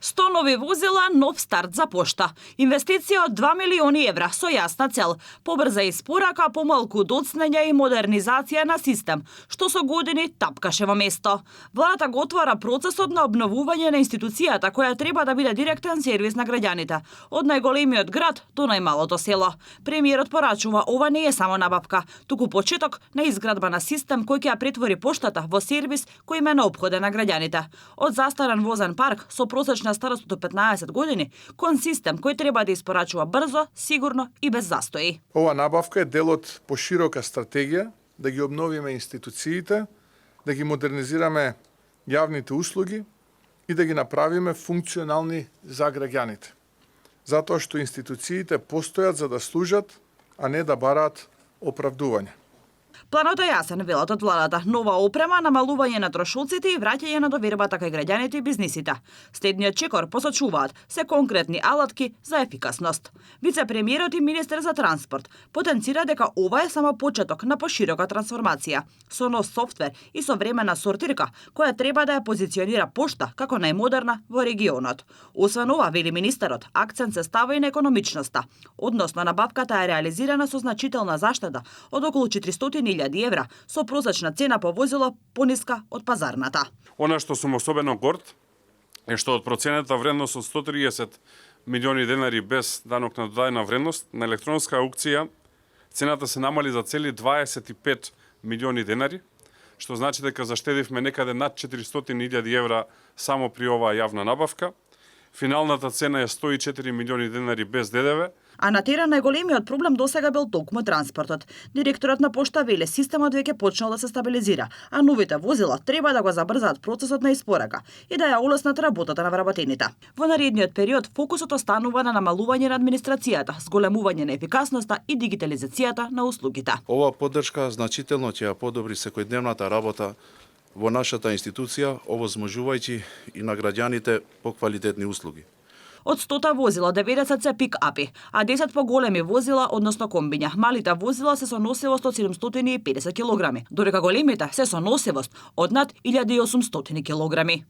100 нови возила, нов старт за пошта. Инвестиција од 2 милиони евра со јасна цел. Побрза испорака, помалку доцнење и модернизација на систем, што со години тапкаше во место. Владата го отвара процесот на обновување на институцијата, која треба да биде директен сервис на граѓаните, од најголемиот град до најмалото село. Премиерот порачува, ова не е само набавка, туку почеток на изградба на систем кој ќе ја претвори поштата во сервис кој им е неопходен на граѓаните. Од застарен возен парк со просечна старост до 15 години, кон систем кој треба да испорачува брзо, сигурно и без застои. Ова набавка е дел од поширока стратегија да ги обновиме институциите, да ги модернизираме јавните услуги и да ги направиме функционални за граѓаните. Затоа што институциите постојат за да служат, а не да бараат оправдување. Планот е јасен, велат од владата. Нова опрема, намалување на трошоците и враќање на довербата кај граѓаните и бизнисите. Следниот чекор посочуваат се конкретни алатки за ефикасност. Вице-премиерот и министер за транспорт потенцира дека ова е само почеток на поширока трансформација, со нов софтвер и современа сортирка, која треба да ја позиционира пошта како најмодерна во регионот. Освен ова, вели министерот, акцент се става и на економичноста, односно набавката е реализирана со значителна заштеда од околу 400.000 евра, со просечна цена по возило пониска од пазарната. Она што сум особено горд е што од проценета вредност од 130 милиони денари без данок на додадена вредност на електронска аукција, цената се намали за цели 25 милиони денари, што значи дека заштедивме некаде над 400.000 евра само при оваа јавна набавка. Финалната цена е 104 милиони денари без ДДВ. А на терен најголемиот проблем досега бил токму транспортот. Директорот на пошта вели системот веќе почнал да се стабилизира, а новите возила треба да го забрзаат процесот на испорака и да ја улеснат работата на вработените. Во наредниот период фокусот останува на намалување на администрацијата, зголемување на ефикасноста и дигитализацијата на услугите. Ова поддршка значително ќе ја подобри секојдневната работа во нашата институција, овозможувајќи и на граѓаните поквалитетни услуги. Од 100 возила, 90 се пик-апи, а 10 поголеми возила, односно комбиња. Малите возила се со носивост од 750 килограми, додека големите се со носивост од над 1800 килограми.